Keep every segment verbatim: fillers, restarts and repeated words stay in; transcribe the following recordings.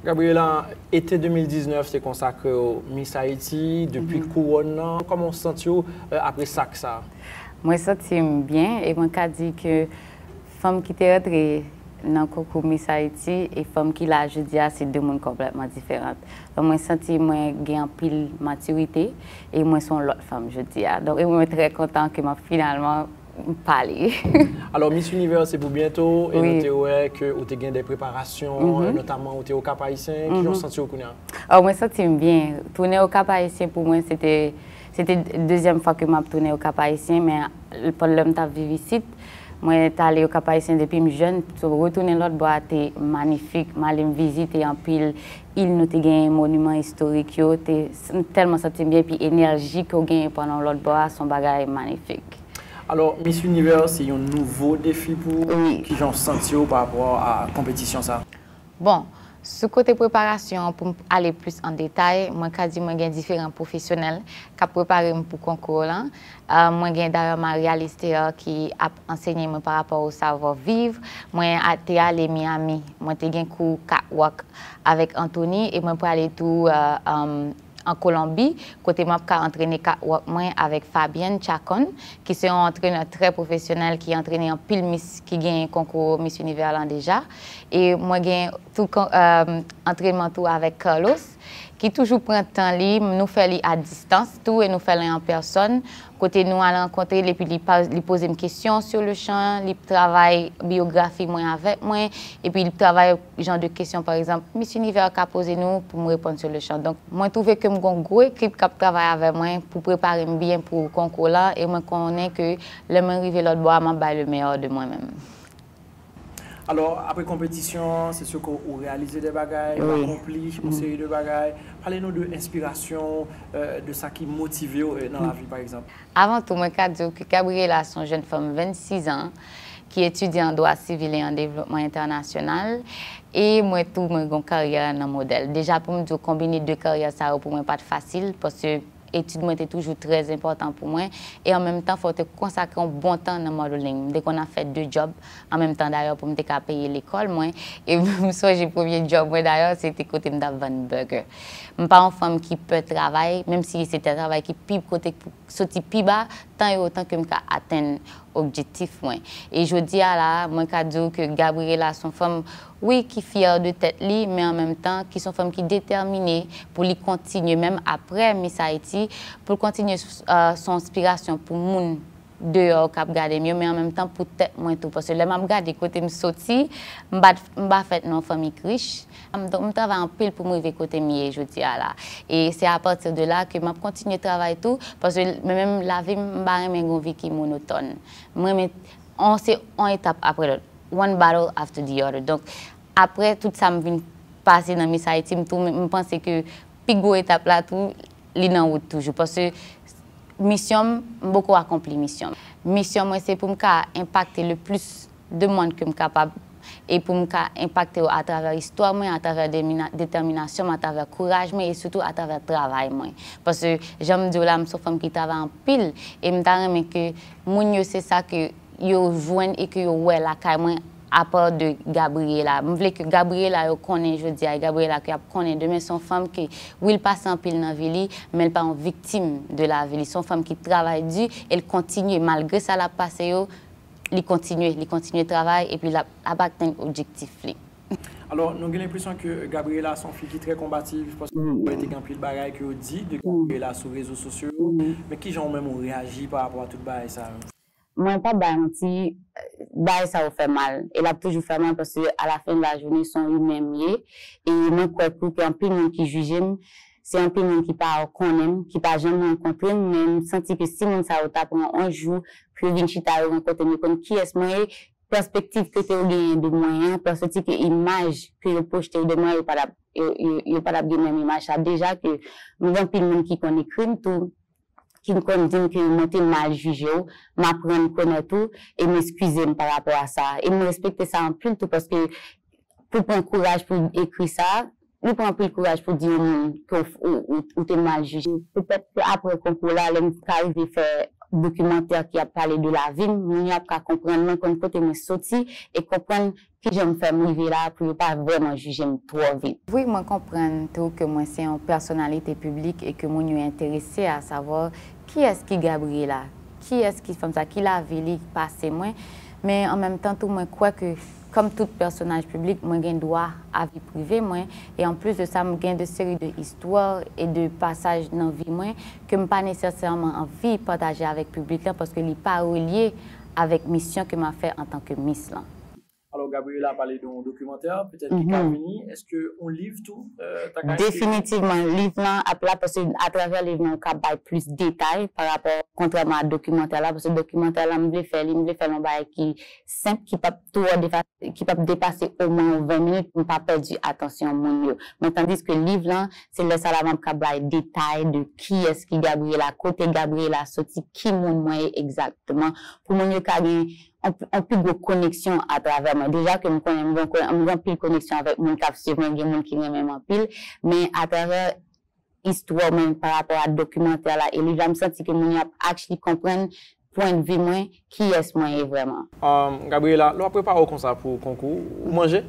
Gabriela, ete de mil diznèf te konsakre w Miss Haiti, depi kouwòn nan. Kòman w santi w, euh, apre sak sa? Mwen santi m byen e mwen ka di ke fanm ki te rantre nan konkou Miss Haiti e fanm ki la jodi a se de moun konplètman diferan. Donk mwen santi mwen gen anpil matirite e mwen se yon lòt fanm jodi a. Donk e mwen trè kontan ke m ap finalman pale. Alò, Miss Univers se pou byento e nou te wè ke ou te gen de preparasyon, notaman ou te o Kap Ayisyen. Kijan w santi w kounye a? Oh, mwen santi m byen. Tounen o Kap Ayisyen pou mwen se te se te dezyèm fwa ke m ap tounen o Kap Ayisyen, men pandan lè m t ap viv isit, mwen t ale o Kap Ayisyen depi m jèn, so retounen lòt bò a te manifik, m ale m vizite anpil il nou te genyen, moniman istorik yo, te, m tèlman santi m byen, epi enèji ke w genyen pandan w lòt bò a, se yon bagay manifik. Alò, Miss Univers se yon nouvo defi pou ou. Kijan w santi w pa rapò a konpetisyon sa? Bon, sou kote preparasyon an, pou m ale plis an detay, mwen ka di mwen gen diferan pwofesyonèl k ap prepare m pou konkou lan. Euh, mwen gen dayè Maria Lester ki ap ansenye mwen pa rapò au savoir vivre. Mwen a, te ale Miami. Mwen te gen kou catwalk avèk Anthony e mwen prale tou euh, euh, an Kolonbi, kote m ap ka antrene catwalk mwen avèk Fabienne Chacon, ki se yon antrenè trè pwofesyonèl ki antrene anpil Miss ki genyen konkou Miss Univers lan deja. E mwen gen tou kon- euh, antrènman tou avèk Carlos, ki toujou pran tan li, nou fè li a distans tou e nou fè l an pèsòn. Kote nou al rankontre l epi li pa- li poze m kesyon sur le champ, li travay biyografi mwen avèk mwen, epi li travay jan de kesyon, pa egzanp, Miss Univers ka poze nou pou m reponn sur le champ. Donk, mwen twouve ke m gen yon gwo ekip k ap travay avè mwen pou prepare m byen pou konkou la, e mwen konnen ke lè mwen rive lòt bò a, m ap bay le meilleur de mwen menm. Alò, apre konpetisyon an, se si ke ou reyalize de bagay, ou akonpli yon seri de bagay. Pale nou de enspirasyon, euh, de sa ki motive w euh, nan lavi, pa egzanp. Avan tou, mwen ka di w ke Gabriela se yon jèn fanm vennsis an ki etidye an dwa sivil e an devlopman entènasyonal. E mwen tou, mwen gen yon karyè nan modèl. Deja, pou m di w, konbine de karyè sa yo, pou mwen, pa t fasil, paske etid mwen te toujou trè enpòtan pou mwen. E an menm tan, fò w te konsakre yon bon tan nan modeling. M te konn ap fè de djòb an menm tan, dayè, pou m te ka peye lekòl mwen. E m sonje premye djòb mwen, dayè, se te kote m t ap vann burger. M pa yon fanm ki pè travay, menm si se te travay ki pi kote soti pi ba, tan e otan ke m ka atenn objektif mwen. E jodi a la, mwen ka di w ke Gabriela se yon fanm, wi, ki fyè de tèt li, men an menm tan, ki se yon fanm ki detèmine pou li kontinye, menm aprè Miss Haiti, pou l kontinye euh, se yon enspirasyon pou moun deyò k ap gade m yo, men an menm tan pou tèt mwen tou. Paske lè m ap gade kote m soti, m pa, m pa fèt nan yon fanmi k rich. Donk, m travay anpil pou m rive kote m ye jodi a la. E se apati de la ke m ap kontinye travay tou, paske mwen menm lavi m, m pa renmen gen yon vi ki monotòn. M renmen, on, se on etap apre lòt. One battle after the other. Donk, apre tout sa m vin pase nan Miss Haiti, m tou, m panse ke pi gwo etap la tou, li nan wout toujou. Paske misyon m, m poko akonpli misyon m. Misyon mwen, se pou m ka enpakte le plis de moun ke m kapab e pou m ka enpakte yo atravè istwa mwen, atravè demina- detèminasyon mwen, atravè kouraj mwen e sitou atravè travay mwen. Paske, jan m di w la, m se yon fanm ki travay anpil e m ta renmen ke moun yo se sa ke yo jwenn e ke yo wè lakay mwen apa de Gabriela. M vle ke Gabriela yo konnen jodi a e Gabriela ke y ap konnen demen se yon fanm ke, wi, l pase anpil nan vi li, men l pa yon viktim de lavi li. Se yon fanm ki travay di e l kontinye, malgre sa l ap pase yo, li kontinye, li kontinye travay epi l ap, ap atenn objektif li. Alò, nou gen lenpresyon ke Gabriela se yon fi ki trè konbatif, paske te gen anpil bagay ke yo di de Gabriela sou rezo sosyo yo. Men kijan ou menm ou reyaji pa rapò a tout bagay sa yo? Mwen p ap bay manti, bagay sa yo fè mal. E l ap toujou fè mal paske alafen de lajounen se yon imen m ye. E mwen kwè tou ke anpil moun ki jije m, se anpil moun ki pa konnen m, ki pa janm rankontre m, men m santi ke si moun sa yo ta pran yon jou pou yo vin chita, yo rankontre m, yo konn kiyès mwen ye, pèspektiv ke yo genyen de mwen an, pèspektiv ke imaj ke yo pwojte de mwen, yo pa t ap, yo, yo, yo pa t ap gen menm imaj sa. Deja ke m gen anpil moun ki konn ekri m tou, ki konn di m ke mwen te mal jije w, m aprann konnen tou, e m eskize m pa rapò a sa. E m respekte sa anpil tou, paske pou pran kouraj pou ekri sa, li pran anpil kouraj pou di yon moun ke w, ou, ou, ou te mal jije. Petèt ke apre konkou la, lè m ka rive fè dokimantè ki ap pale de lavi m, moun yo ap ka konprann mwen, konn kote mwen soti e konprann kijan m fè m rive la pou yo pa vrèman jije m twò vit. Wi, mwen konprann tou ke mwen se yon pèsonalite piblik e ke moun yo enterese a savwa kiyès ki Gabriela, kiyès ki fanm sa, ki lavi li pase mwen. Men an menm tan tou, mwen kwè ke kòm tout pèsonaj piblik, mwen gen dwa a vi prive mwen. E anplis de sa, m gen de seri de istwa e de pasaj nan vi mwen ke m pa nesesèman anvi pataje avèk piblik lan paske li pa relye avèk misyon ke m ap fè antanke Miss lan. Alò, Gabriela pale de yon dokimantè, petèt ki ka vini. Èske yon liv tou, euh, ta ka enspire? Definitivman, liv lan ap la, paske atravè liv lan, ou ka bay plis detay pa rapò, kontrèman a dokimantè la, paske dokimantè la, m vle fè li, m vle fè l yon bagay ki senp, ki p ap twò defa-, ki p ap depase omwen ven minit pou m pa pèdi atansyon moun yo. Men tandiske liv lan, se lè sa la m ap ka bay detay de kiyès ki Gabriela, kote Gabriela soti, ki moun mwen ye egzakteman, pou moun yo ka gen yon, yon pi gwo koneksyon atravè mwen. Deja ke m konnen m gen, m gen anpil koneksyon avèk moun k ap swiv mwen, gen moun ki renmen m anpil, men atravè istwa mwen pa rapò a dokimantè la e liv la, m santi ke moun yo ap actually konprann pwennvi mwen, kiyès mwen ye vrèman. Um, Gabriela, lè w ap prepare w konsa pou konkou, ou manje?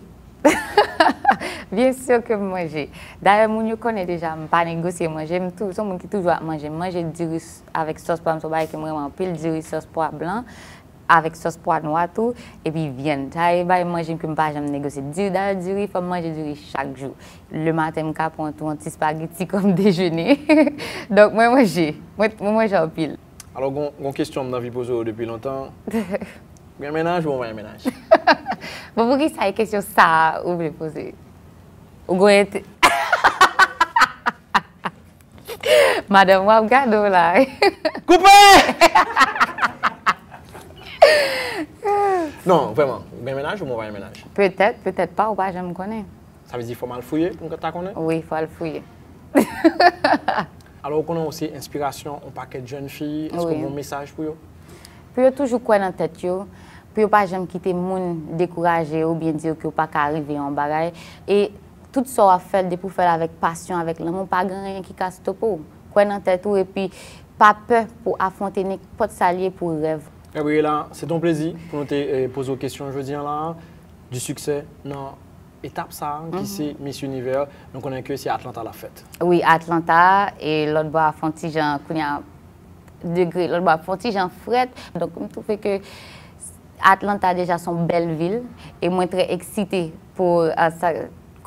Byen si ke m manje. Dayè, moun yo konnen deja, m pa negosye manje, m tou, se yon moun ki toujou ap manje. M manje diri s-, avèk sòs pwa, m se yon bagay ke m renmen anpil, diri sòs pwa blan, avèk sòs pwa nwa tou, epi vyann. Sa e bagay manje ke m pa janm negosye. Diri, dayè, diri, fò m manje diri chak jou. Lematen, m ka pran tou yon ti spageti kòm dejene. Donk, mwen manje. Mwen, mwen manje anpil. Alò, gon, gon kesyon m t anvi poze w depi lontan. Ou gen mennaj ou w pa gen mennaj? Bon, poukisa e kesyon sa a ou vle poze? Ou gon ent-, madanm w ap gade w la. Koupe! Non, vrèman, ou gen mennaj ou w pa gen mennaj? Petèt, petèt pa, ou pa janm konnen. Sa vle di fò m al fouye pou m ta konnen? Wi, fò al fouye. Alò, ou konnen ou se enspirasyon yon pakèt jèn fi, èske ou gen yon mesaj pou yo? Pou yo toujou kwè nan tèt yo, pou yo pa janm kite moun dekouraje yo oubyen di yo ke yo pa ka rive yon bagay. E tout sa w ap fè, depi w fè l avèk pasyon, avèk lanmou, pa gen anyen ki ka stope w. Kwè nan tèt ou epi pa pè pou afwonte nenpòt sa l ye pou rèv. Gabriela, se te yon plezi pou nou te, eh, poze w kesyon jodi a la. Du succès nan etap sa a, ki se Miss Univers, nou konnen ke se Atlanta l ap fèt. Wi, Atlanta, e lòt bò a fè yon ti jan, kounye a, degre, lòt bò a fè yon ti jan frèt. Donk, m twouve ke Atlanta deja se yon bèl vil, e mwen trè eksite pou, a, sa,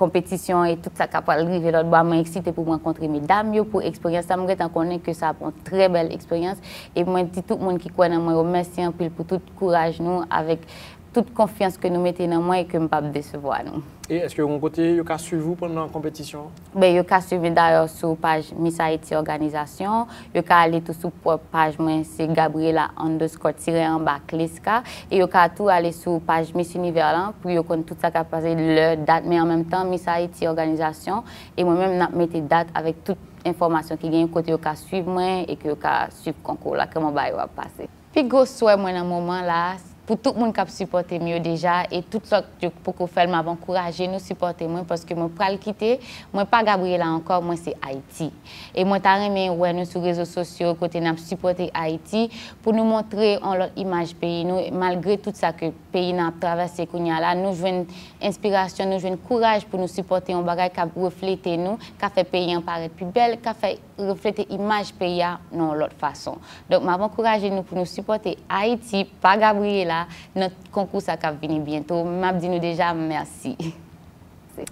konpetisyon e tout sa k ap pral rive lòt bò a. Mwen eksite pou m rankontre medam yo, pou eksperyans sa. M gentan konnen ke sa ap yon trè bèl eksperyans, e mwen di tout moun ki kwè nan mwen yo mèsi anpil pou tout kouraj nou avèk tout konfyans ke nou mete nan mwen e ke m p ap desevwa nou. E èske yon kote yo ka swiv ou pandan konpetisyon an? Ben, yo ka swiv mwen dayè sou paj Miss Haiti Òganizasyon, yo ka ale tou sou pwòp paj mwen, se Gabriela underscore tire anba Kleska, e yo ka tou ale sou paj Miss Univers lan pou yo konn tout sa k ap pase, lè, dat, men an menm tan, Miss Haiti Òganizasyon, e mwen menm n ap mete dat avèk tout enfòmasyon ki genyen kote yo ka swiv mwen e ke yo ka swiv konkou la, kòman bagay yo ap pase. Pi gwo swè mwen nan moman la, pou tout moun k ap sipòte m yo deja, e tout lòt yo k poko fè l, m ap ankouraje nou sipòte mwen, paske mwen pral kite, mwen pa Gabriela ankò, mwen se Ayiti. E mwen ta renmen wè nou sou rezo sosyo kote n ap sipòte Ayiti, pou nou montre yon lòt imaj peyi nou, malgre tout sa ke peyi n ap travèse kounye a la, nou jwenn enspirasyon, nou jwenn kouraj pou nou sipòte yon bagay k ap reflete nou, k ap fè peyi an parèt pi bèl, k ap fè reflete imaj peyi a nan yon lòt fason. Donk, m ap ankouraje nou pou nou sipòte Ayiti pa Gabriela nan konkou sa k ap vini byento. M ap di nou deja mèsi.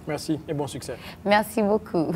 Mèsi e bon siksè. Merci beaucoup.